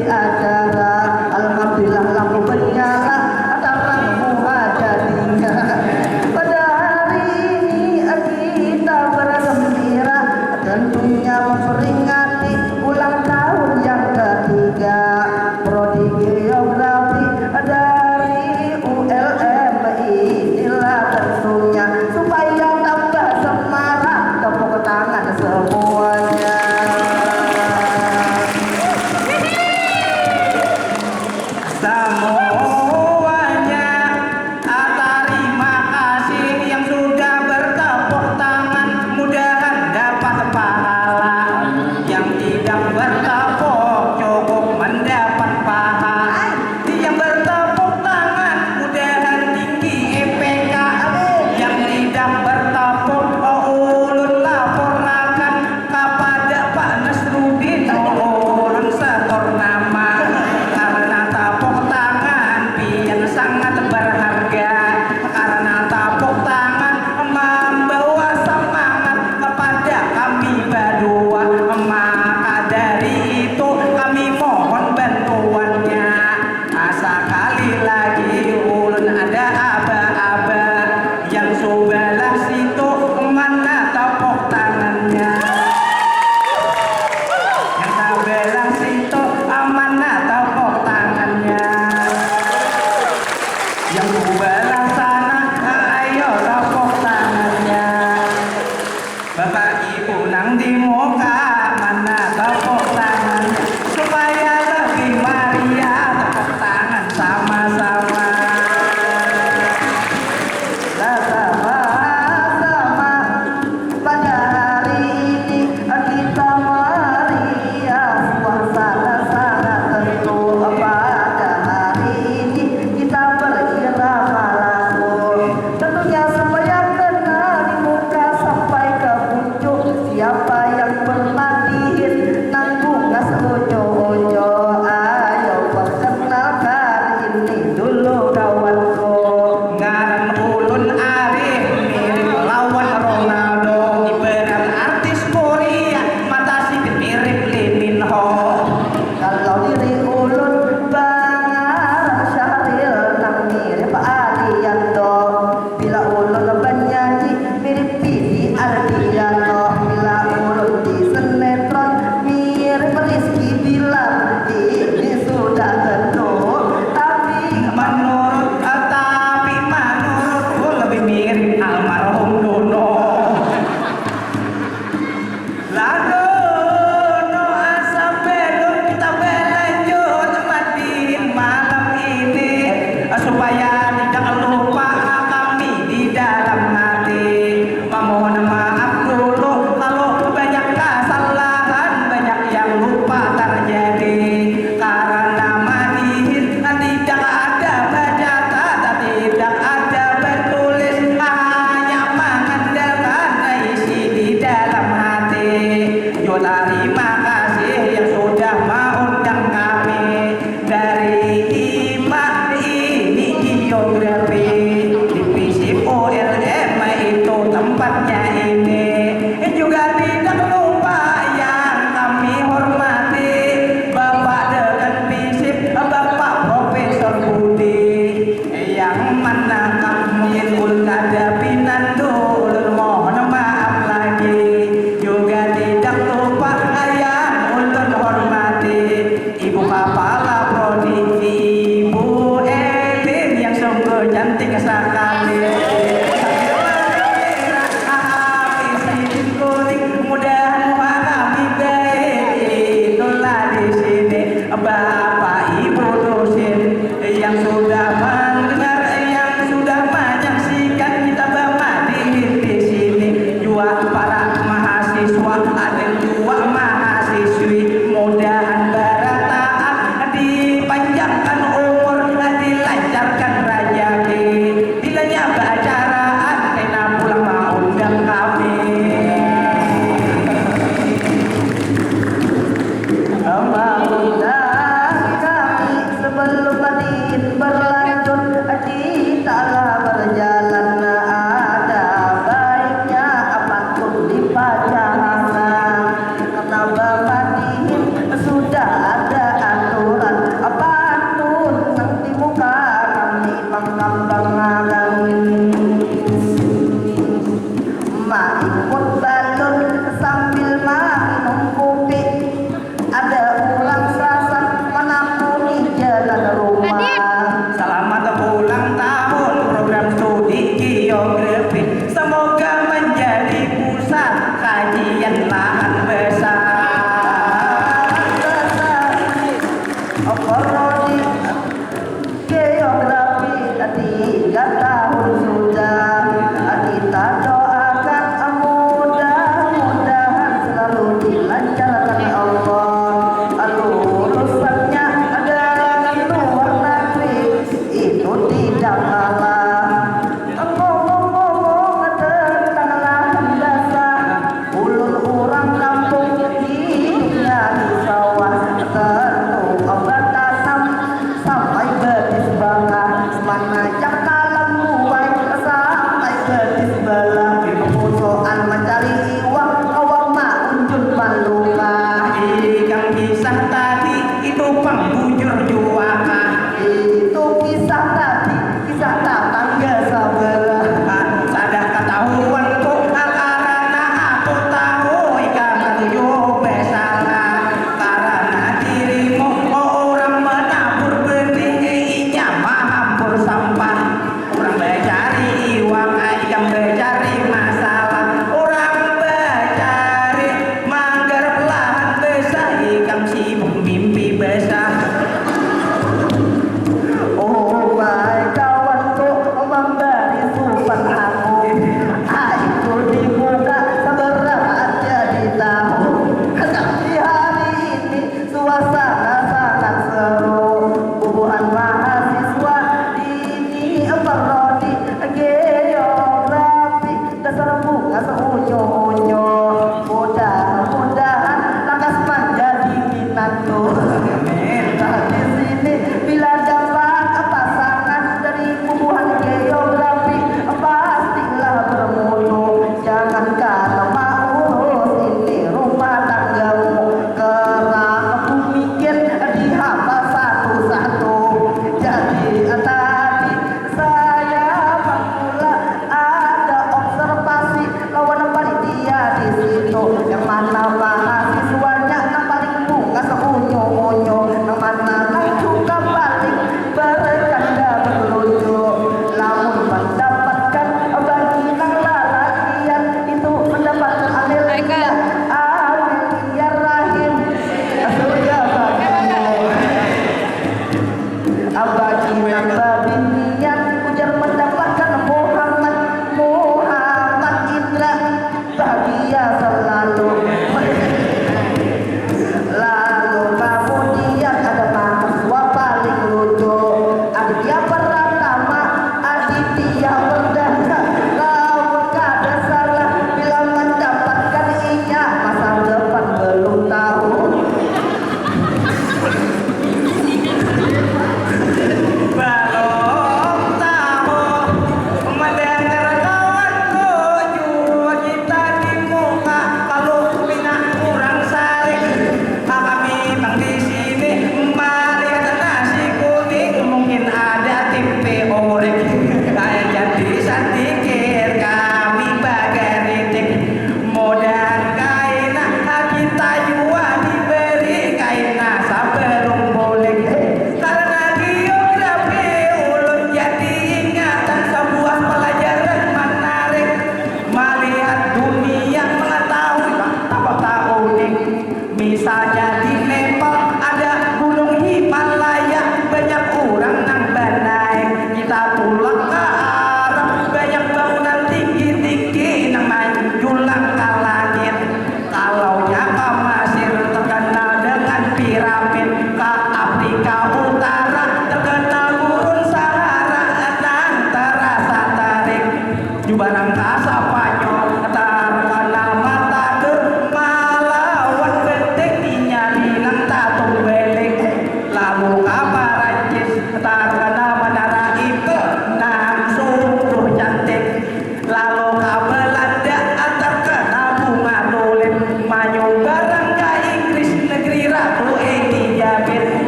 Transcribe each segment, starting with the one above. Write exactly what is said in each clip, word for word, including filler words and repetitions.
acara. Alhamdulillah lampu menyala, tarang muha jadinya. Pada hari ini kita bergembira, tentunya memperingati ulang tahun yang ketiga Prodi Geografi dari U L M. Inilah tentunya supaya tambah semarak, tepuk tangan semuanya. Semuanya, ah, terima kasih yang sudah bertepuk tangan. Mudahan dapat pahala. Yang tidak bertepuk cukup mendapat paha. Yang bertepuk tangan mudahan tinggi E P K. Yang tidak bertepuk, oh, ulun laporakan kapada Pak Nasrudin, ulun setor nama. Karena tepuk tangan pian sangat berharga, karena tepuk tangan membawa semangat kepada kami berdua. Maka dari itu kami mohon bantuannya. Ah, sekali lagi ulun ada aba-aba. Yang sebelah situ mana tepuk tangannya? Yang sebelah situ mana tepuk tangannya? Yang sebelah sana, ayo tepuk tangannya. Bapak Ibu nang di muka, mana tepuk tangannya? Supaya lebih meriah, tepuk tangan sama-sama. Lah sama-sama. Pada hari ini kita meriah, suasana sangat tentu. Pada hari ini kita berirama lagu. Tentunya supaya kena di muka sampai ke pucuk. Siapa yang bermatihin nang bungas unyu-unyu? Ayo perkenalkan, ini dulu kawanku. Ngaran ulun Arif, mirip lawan Ronaldo. Ibarat artis Korea, mata sipit mirip Lee Min Ho. Kalau diri ulun bangaran Syahril, nang mirip Aliando. Bila ulun banyanyi mirip P D Ardianto, bila ulun di sinetron mirip Rizky Bilar. Ini sudah tentu, tapi menurut, tapi menurutku lebih mirip almarhum Dono. Lalu, no, asa belum kita berlanjut matiin malam ini, supaya tidak lupa kami di dalam hati. Memohon maaf dulu kalau banyak kesalahan, banyak yang lupa terjadi. Karena matiin tidak ada baca tata, tidak ada bertulis, hanya mengandalkan isi di dalam hati. Yo, terima kasih yang sudah mengundang kami dari Hima ini geografi di FISIP U L M itu tempatnya ini. Juga tidak lupa yang kami hormati Bapak Dekan FISIP, Bapak Profesor Budi. Yang mana mungkin ulun kada pinandu, ulun mohon maaf lagi. Juga tidak lupa yang ulun hormati Ibu Kepala Prodi, Ibu Elin yang sungguh cantik sekali. Habis izin kuning, mudahan muha kami baik. Itulah di sini Bapak Ibu dosen yang sudah mendengar, yang sudah menyaksikan kita bamadihin di sini. Jua para mahasiswa, ada jua mahasiswi, mudahan barataan, dipanjangkan umur, dilancarkan rajaki. Bilanya baacaraan, kena pulang maundang kami. Maundang Pang bujur jua kah? Itu kisah tadi, kisah tatangga sabelah. Kada katahuan tu, karana aku tahu ikam katuju basalah. Karana dirimu urang manabur benih, inya mahampur sampah. Urang bacari iwak, ikam bacari masalah. Urang bacari manggarap lahan basah, ikam sibuk mimpi basah. Oh baik kawan tu mambari supan aku. Aiku di muka sabarang aja ditahu. Tapi hari ini suasana sangat seru. Bubuhan mahasiswa ini merodi geografi dasar bungas unyu-unyu. Mudah-mudahan lakas manjadi minantu. Nah, di sini bila dapat pasangan dari bubuhan geografi, pastilah bermutu. Jangankan maurus ini rumah tanggamu, kerang bumikin dihafal satu-satu. Jadi tadi saya pula ada observasi lawan panitia di situ, yang mana mahasiswanya nang paling bungas unyu-unyu, yang mana nang juga paling bercanda berlucu. Lamun mendapatkan bagi nang lalakian itu mendapatkan Amelia, Amelia Rahim, surga bagimu. Bagi nang babinian ujar mendapatkan Muhammad, Muhammad Indra, bahagia selalu. Lalu kemudian ada mahasiswa paling lucu, Aditya Pratama, Aditya Perdana. Lamun kada salah, bila mendapatkan inya, masa depan belum tahu. Balum tahu, mandangar kawanku jua kita di muka, kalu pina kurang sarik. Kami pang di sini malihat nasi kuning, mungkin ada tempe orek. Kaya jadi sadikit kami bagaritik. Mudahan kaina kita jua diberi kaina sabalum bulik. Karena geografi ulun jadi ingatan sabuah pelajaran menarik. Malihat dunia, mengetahui fakta-fakta unik. Misalnya di Nepal ada gunung Himalaya, banyak urang nang banaik. Kita tulak ka Arab, banyak bangunan tinggi-tinggi nang manjulang ka langit. Kalaunya ka Masir terkenal dengan piramid, ka Afrika Utara terkenal gurun Sahara nang terasa tarik. Jubarang ka Spanyol tarkanal matador malawan benteng inya bilang tatung belik. Lalu ka Parancis tarkanal Menara Eiffel nang sungguh cantik. Lalu ka Belanda tarkanal bunga tulip. Manyubarang ka Inggris negeri Ratu Elizabeth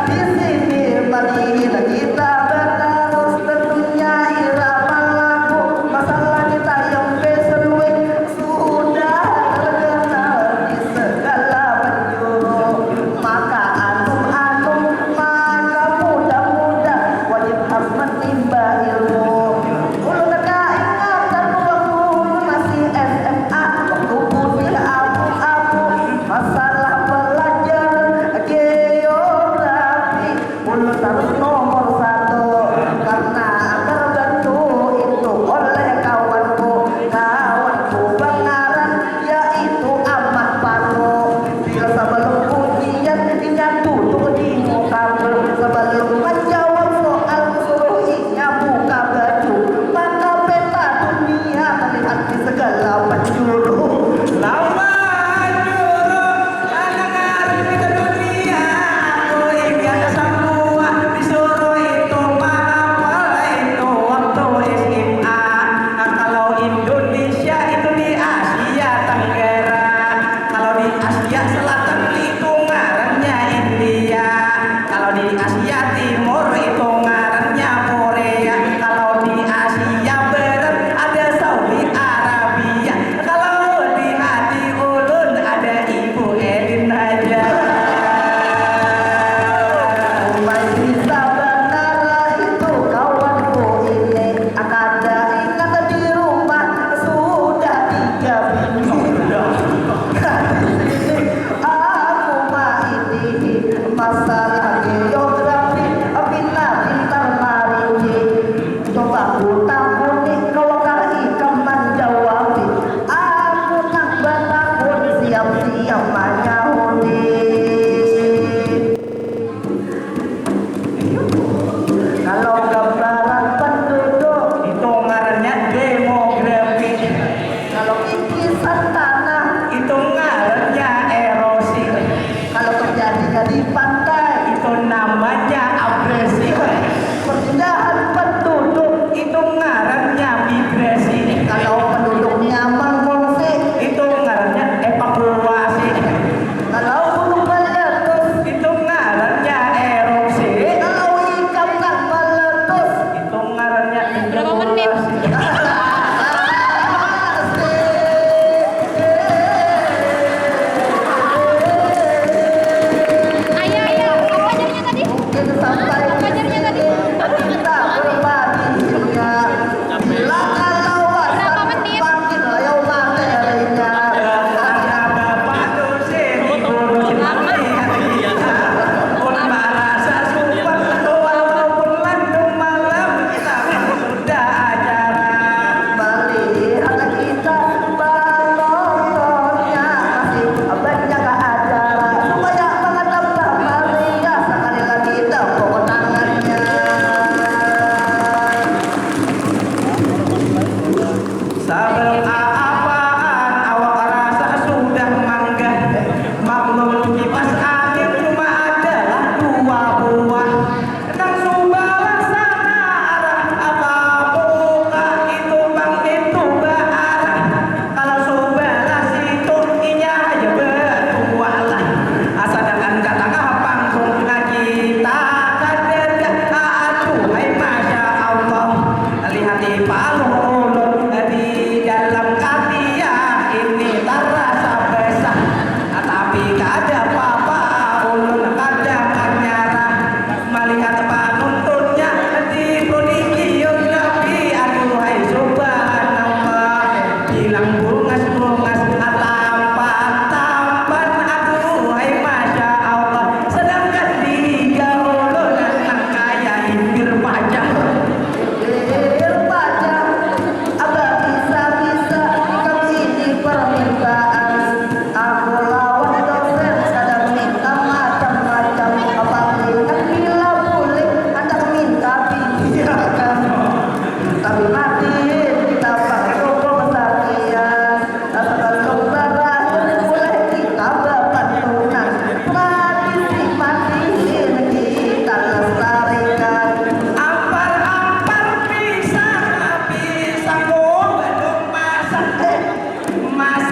Di sini madihin kita batarus, tentunya irama lagu masalah kita yang fashion week sudah terkenal di segala penjuru. Maka anum-anum, maka muda-muda wajib harus menimba ilmu. Ulun kada ingatan waktu ulun masih S M A, waktu putih abu-abu, masalah pelajaran geografi ulun tarus nomor satu, karena terbantu itu oleh kawanku. Kawanku bangaran yaitu Amat Panu. Bila sabalum ujian inya duduk di mukaku, sabalum manjawab soal suruh inya buka baju, maka peta dunia terlihat di segala penjuru. Lawan juru, anak ngarang kita dunia, aku ingat sambuah disuruh itu mahapal itu waktu S M A. Nah, kalau Indonesia itu di Asia Tenggara, kalau di Asia Selatan itu ngarannya India, kalau di Asia Timur itu ngarannya Korea, kalau di Asia Barat ada Saudi Arabia, kalau di hati ulun ada Ibu Elin haja. Masih sabanara itu kawanku ini, kada ingat di rumah sudah tiga bini. Aku maitihi masalah geografi, pina pintar marinci. Coba ku takuni, kawa kah ikam manjawabi? Aku nang batakun, siap-siap manyahuti. Kalau gambaran penduduk, itu ngarannya demografi. Kalau kikisan tanah, itu ngarannya erosi. Kalau terjadinya di pantai, itu namanya abrasi. Perpindahan penduduk, itu ngarannya migrasi. Kalau penduduknya mengungsi, itu ngarannya evakuasi. Kalau gunung meletus, itu ngarannya erupsi. Kalau ikam nang meletus, itu ngarannya berapa menit? Ayah, ayah, apa jadinya tadi? Mungkin sampai apa jadinya tadi? Kita berbagi dunia. Bila kalawasan, berapa menit? Makin layo materinya. Ada bapak dosen, guru. Lama. Pun marasa sumpah, walaupun landung malam, kita sudah acara. Melihat kita penontonnya masih banyak acara, supaya mengatambah meriah, sekali lagi tepuk tangannya. Sabalum aapaan awak rasa sudah manggah. Maklum kipas angin cuma adalah dua buah. Nang subalah sana arah apa muka itu pang itu baarah. Kalau subalah situ inya haja batualah. Sadangkan ka tangah panggung kita kadada. Aduhai masya Allah. Lihati paluh ulun di dalam katia ini tarasa basah. Tapi kada papa ulun kada manyarah. Malihat panuntunnya di podium geografi, aduhai subhanallah. Bilang bungas-bungas, tampan-tampan, aduhai masya Allah. Sedangkan dia ulun nang kaya imbir pacah. Imbir pacah, abah bisa-bisa ikam ini permintaan. Aku lawan dosen kada minta macam-macam, palingan bila bulik handak minta pinjakan. Tapi mati kita pang cukup sakian. Sabalum barakhir mulai kita bapantunan. Tradisi madihin kita lestarikan. Ampar-ampar pisang, pisang, oh, balum masak. Eh, Mas